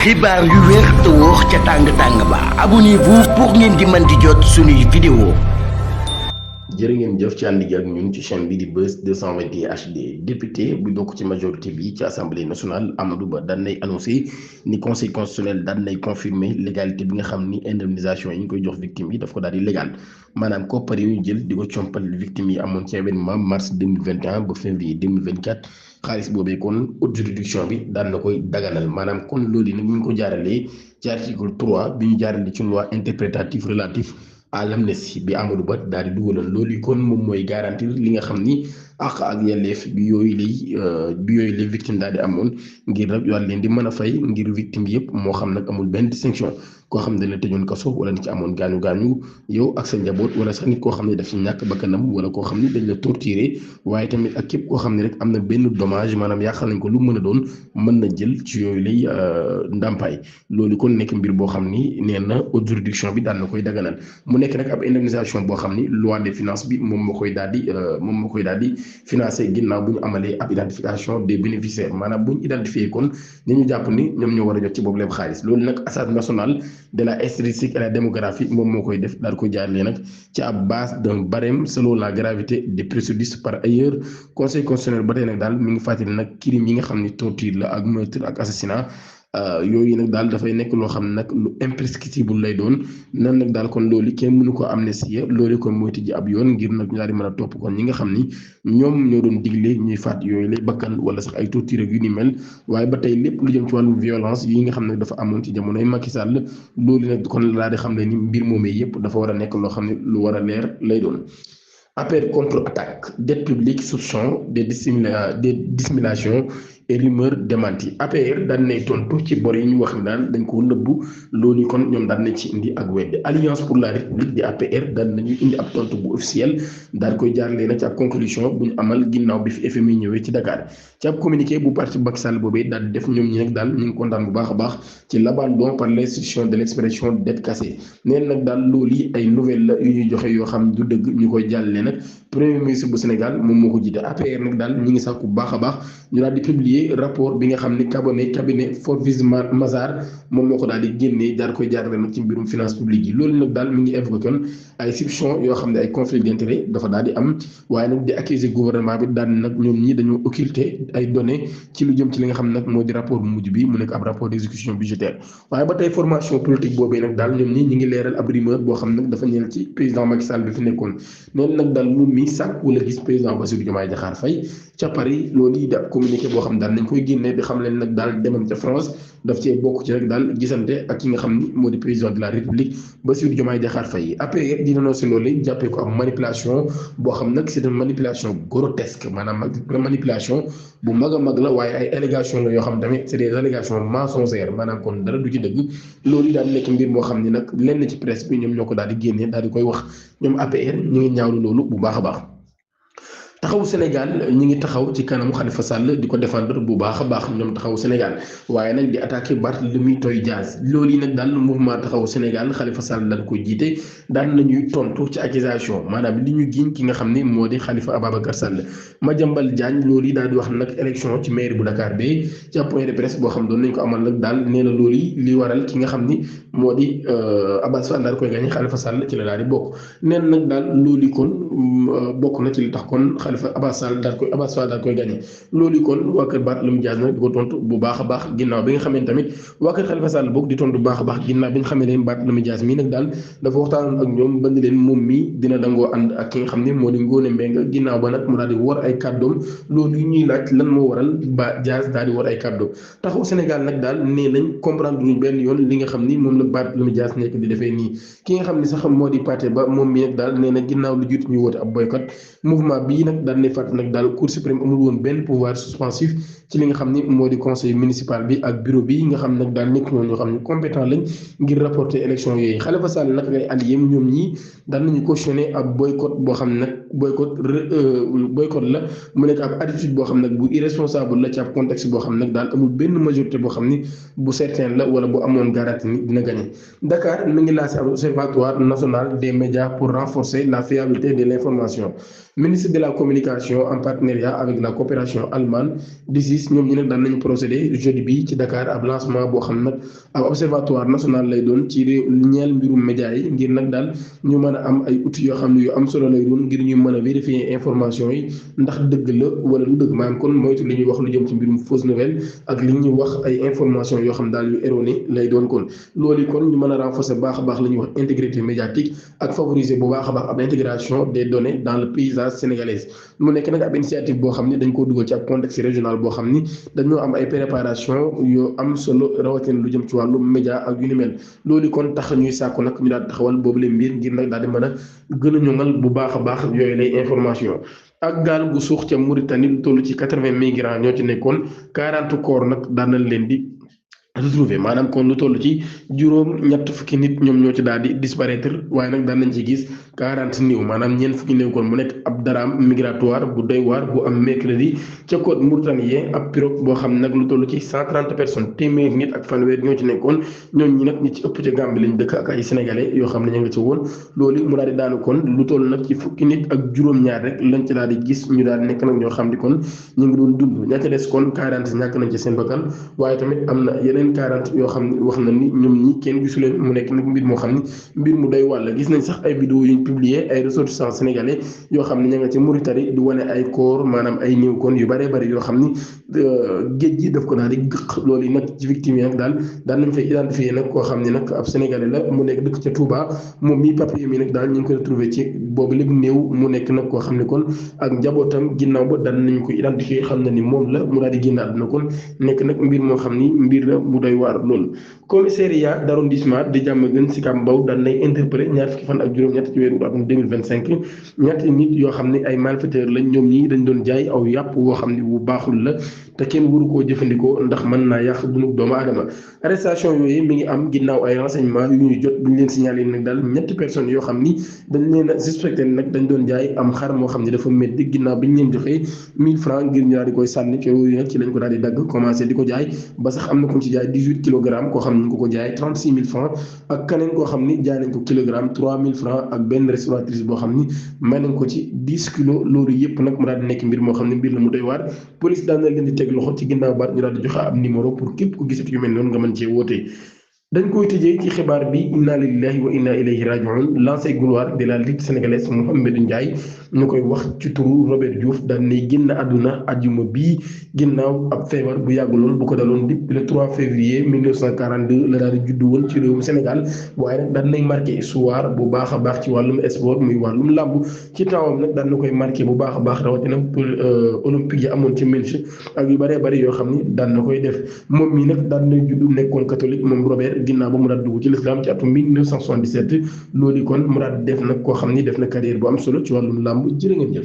xibaar yu wér te wóor ca tàng ba abonnez-vous pour ngeen di mën di jot suñuy vidéo. jërë ngeen jëf ci ànd gi ak ñun ci chaîne bi di Buzz 221 HD député bu bokk ci majorité bi ci assemblée nationale Amadou Ba daan nay annoncé ni conseil constitutionnel daan nay confirmer légalité bi nga xam ni indemnisation yi ñu koy jox victime yi daf ko daal di légal maanaam koppar yi ñu jël di ko compal victime yi amoon ci événement mars 2021 ba février 2024 xaalis boobee kon haute juridiction bi daan na koy daganal maanaam kon loolu nag ñu ngi ko jaaralee ci article 3 bi ñu jaarale ci loi interprétative relative à l'amnistie bi Amadou Ba daal di dugaloon loolu kon moom mooy garantir li nga xam ni àq ak yelleef bi yooyu lay victime daal di amoon ngir nag yoon leen di mën a fay ngir victime yëpp moo xam nag amul benn distinction koo xam ne dañ la tëjoon kaso wala nit ci amoon gaañu yow ak sa njaboot wala sax nit koo xam ne daf ci ñàkk bakkanam wala koo xam ne dañ la torturer waaye tamit ak képp koo xam ne rek am na benn dommage maanaam yàqal nañ ko lu mën a doon mën na jël ci yooyu lay ndàmpaay loolu kon nekk mbir boo xam ni nee na haute juridiction bi daan na koy daganal mu nekk nag ab indemnisation boo xam ni loi des finances bi moom moo koy daal di financé ginnaaw bu ñu amalee ab identification des bénéficiaires maanaam bu ñu identifié kon ñu jàpp ni ñoom ñoo war a jot ci boobu lépp xaalis loolu nag Agence nationale de la statistique et la démographie moom moo koy def daal ko jaarlee nag ci ab base d'un barème selon la gravité des préjudices par ailleurs conseil constitutionnel ba tey nag daal mi ngi fàttali nag crime yi nga xam ni torture la ak meurtre ak assassinat yooyu nag daal dafay nekk loo xam ne nag lu imprescriptible lay doon nan nag daal kon loolu kenn mënu ko amnistie loolu kon mooy tijji ab yoon ngir nag ñu daal di mën a topp kon ñi nga xam ni ñoom ñoo doon digle ñuy faat yooyu lay bakkan wala sax ay torture yu ni mel waaye ba tey lépp lu jëm ci wàllum violence yi nga xam ne dafa amoon ci jamonoy Macky Sall loolu nag kon laa di xam ne ni mbir moomee yëpp dafa war a nekk loo xam ne lu war a leer lay doon. Appel contre-attaque, dette publique, soupçon des dissimulations et rumeurs démenties APR daan nay tontu ci bor yi ñu wax ni daal dañ ko nëbbu loolu kon ñoom daan nañ ci indi ak weddi Alliance pour la République di APR daan nañu indi ab tontu bu officiel daal koy jaarlee na ci ab conclusion bu ñu amal ginnaaw bi fi FMI ñëwee ci Dakar ci ab communiqué bu parti Macky Sall boobee daal di def ñoom ñi nag daal ñu ngi kontaan bu baax a baax ci l'abandon par l'institution de l'expression dette cassée neen nag daal loolu yi ay nouvelle la yu ñuy joxe yoo xam du dëgg ñu koy jàllee nag premier ministre bu Sénégal moom moo ko jiite APR nag daal ñu ngi sax bu baax a baax ñu daal di publier rapport bi nga xam ni cabinet Forvis Mazars moom moo ko daal di génnee daal koy jaarale nag ci mbirum finance publique yi loolu nag daal mi ngi évoqué kon ay soupçons yoo xam ne ay conflit d'intérêt dafa daal di am waaye nag di accuser gouvernement bi daal nag ñoom ñi dañoo occulter ay données ci lu jëm ci li nga xam ne nag moo di rapport bu mujj bi mu nekk ab rapport d'exécution budgétaire waaye ba tey formation politique boobee nag daal ñoom ñi ngi leeral ab rumeur boo xam nag dafa ñeel ci président Macky Sall bi fi nekkoon neen nag daal moom mi sàkk wala gis président Bassirou Diomaye Diakhar Faye ca Paris loolu yi da communiqué boo xam daal nañ koy génnee di xam leen nag daal demam ca France daf cee bokk ci rek daal gisante ak ki nga xam ni moo di président de la République Bassirou Diomaye Diakhar Faye après dina noonu si loolu jàppee ko am manipulation boo xam nag c'est une manipulation grotesque maanaam manipulation bu mag a mag la waaye ay allégations la yoo xam tamit c'est des allégations mensongères maanaam kon dara du ci dëgg loolu daal nekk mbir moo xam ni nag lenn ci presse bi ñoom ñoo ko daal di génnee daal di koy wax ñoom APR ñu ngi ñaawlu loolu bu baax a baax. taxawu Sénégal ñi ngi taxaw ci kanamu Khalifa Sall di ko défendre bu baax a baax ñoom taxawu Sénégal waaye nag di attaquer Barthélémy Dias loolu yi nag daal mouvement taxawu Sénégal Khalifa Sall dañ ko jiite daan nañuy tontu ci accusation maanaam li ñu giñ ki nga xam ne moo di Khalifa Ababacar Sall Madiambal Diagne loolu yi daal di wax nag élection ci mairie bu Dakar bi ci ab point de presse boo xam doon nañ ko amal nag daal nee na loolu yi li waral ki nga xam ni moo di Abass Fall daal koy gagné Khalifa Sall ci la daal di bokk neen nag daal loolu kon bokk na ci li tax kon Abass Fall daal koy gagné loolu kon waa kër Barthélémy Dias nag di ko tontu bu baax a baax ginnaaw bi nga xamee tamit waa kër Khalifa Sall boog di tontu bu baax a baax ginnaaw bi nga xamee ne Barthélémy Dias mii nag daal dafa waxtaan ak ñoom ba ni leen moom mii dina dangoo ànd ak ki nga xam ne moo di Ngone Mbengue ginnaaw ba nag mu daal di war ay kàddoom loolu yi ñuy laaj lan moo waral Dias daal di war ay kàddoom taxaw Sénégal nag daal nee nañ comprendre ñu benn yoon li nga xam ni moom la Barthélémy Dias nekk di defee nii ki nga xam ne sax moo di Pathé Ba moom mii nag daal nee na ginnaaw lu jiitu ñu woote ab boycott mouvement bii nag daal ne fàtt nag daal Cour suprême amul woon benn pouvoir suspensif ci li nga xam ni moo di conseil municipal bi ak bureau bi nga xam nag daal nekk ñoo xam ne compétent lañ ngir rapporter élection yooyu Khalifa Sall nag ngay allié ñoom ñii daan nañu cautionné ab boycott boo xam ne nag boycott la mu nekk ab attitude boo xam nag bu irresponsable la ci ab contexte boo xam nag daal amul benn majorité boo xam ni bu certain la wala bu amoon garantie ni dina gagné Dakar mi ngi lancé ab observatoire national des médias pour renforcer la fiabilité de l'information ministre de la communication en partenariat avec la coopération allemande DISIS ñoom ñi nag daan nañu procédé jeudi bi ci Dakar ab lancement boo xam nag ab observatoire national lay doon ci réew ñeel mbirum média yi ngir nag daal ñu mën a am ay outils yoo xam ne yu am solo lay doon ngir ñu mën a vérifier information yi ndax dëgg la wala lu dëgg maanaam kon moytu li ñuy wax lu jëm ci mbirum fausse nouvelle ak li ñuy wax ay information yoo xam daal yu erroné lay doon kon loolu kon ñu mën a renforcer baax a baax la ñuy wax intégrité médiatique ak favoriser bu baax a baax ab intégration des données dans le paysage sénégalais mu nekk nag ab initiative boo xam ne dañ koo dugal ci ab contexte régional boo xam ni dañoo am ay préparation yoo am solo rawatina lu jëm ci wàllu média ak yu ni mel loolu kon tax ñuy sàkku nag ñu daal taxawal boobu leen mbir ngir nag daal di mën a gën a ñoŋal bu baax a baax yooyu lay information ak gaal gu suux ca Mauritanie lu toll ci 80 migrants ñoo ci nekkoon 40 corps nag daan nañ leen di retrouvé maanaam kon lu toll ci juróom ñett fukki nit ñoom ñoo ci daal di disparaître waaye nag daan nañ ci gis 40 néew maanaam ñeent fukki néew kon mu nekk ab daraam migratoire bu doy waar bu am mercredi ca côte mauritanien ab pirogue boo xam ne nag lu toll ci 130 personnes téeméer nit ak fanweer ñoo ci nekkoon ñoom ñi nag ñi ci ëpp ca Gambie lañ dëkk ak ay sénégalais yoo xam ne ña nga ci woon loolu mu daal di daanu kon lu toll nag ci fukki nit ak juróom-ñaar rek lañ ci daal di gis ñu daal di nekk nag ñoo xam ni kon ñu ngi doon dund ña ca des kon 40 ñàkk nañ ci seen bakkan waaye tamit am na yeneen 40 yoo xam ne wax na ni ñoom ñi kenn gisu leen mu nekk nag mbir moo xam ni mbir mu doy wàll gis nañ sax ay vidéo yuñ publié ay ressortissants sénégalais yoo xam ne ña nga ci Mauritanie di wane ay corps maanaam ay néew kon yu bëree bëri yoo xam ni géej gi daf ko daal di gëq loolu yi nag ci victime yi nag daal nañ fay identifier nag koo xam ne nag ab sénégalais la mu nekk dëkk ca Touba moom mii papier mi nag daal ñu ngi ko retrouvé ci boobu lépp néew mu nekk nag koo xam ne kon ak njabootam ginnaaw ba daal nañ ko identifier xam na ni moom la mu daal di génn àdduna kon nekk nag mbir moo xam ni mbir la mu doy waar loolu commissariat d'arrondissement di Diamaguène Sicap Mbao daan nay interpellé ñaar fukki fan ak juróom-ñett ci weeru atum 2025 ñetti nit yoo xam ne ay malfaiteurs lañ ñoom ñi dañ doon jaay aw yàpp woo xam ne bu baaxul la te kenn waru koo jëfandikoo ndax mën naa yàq dunub doomu aadama arrestation yooyu mi ngi am ginnaaw ay renseignements yu ñuy jot bu ñu leen signalé nag daal ñetti personnes yoo xam ni dañ leen a suspecté nag dañ doon jaay am xar moo xam ne dafa métti ginnaaw bi ñu leen joxee 1000 francs ngir ñu daal di koy sànni ci yooyu nag ci lañ ko daal di dagg commencé di ko jaay ba sax am na ko ci jaay 18 kilogrammes koo xam ne ñu ko jaay 36 000 francs ak keneen koo xam ni jaay nañ ko kilogramme 3000 francs ak benn restauratrice boo xam ni may nañ ko ci 10 kilos loolu yëpp nag mu daal di nekk mbir moo xam ne mbir la mu doy waar police daan na leen di teg loxo ci ginnaaw baat ñu daal di joxe ab numéro pour képp ku gisati yu mel noonu nga mën cee wootee. dañ koy tëjee ci xibaar bi inna lillahi wa inna ilayhi rajiun l'ancien gloire de la lutte sénégalaise Mouhamadou Ndiaye ñu koy wax ci turu Robert Diouf daan nay génn àdduna àjjuma bii ginnaaw ab feebar bu yàgg lool bu ko daloon depuis le 3 février 1942 la daal di juddu woon ci réewum Sénégal waaye nag daan nay marqué histoire bu baax a baax ci wàllum sport muy wàllum làmb ci tempsam nag daan na koy marqué bu baax a baax rawatina olympique yi amoon ci Minsk ak yu bëree bëri yoo xam ni daan na koy def moom mii nag daan nay juddu nekkoon catholique moom Robert ginnaaw ba mu daal dugg ci l'islam ci atum 1977 loolu kon mu daal def nag koo xam ni def na carrière bu am solo ci wàllum làmb jërë ngeen jëf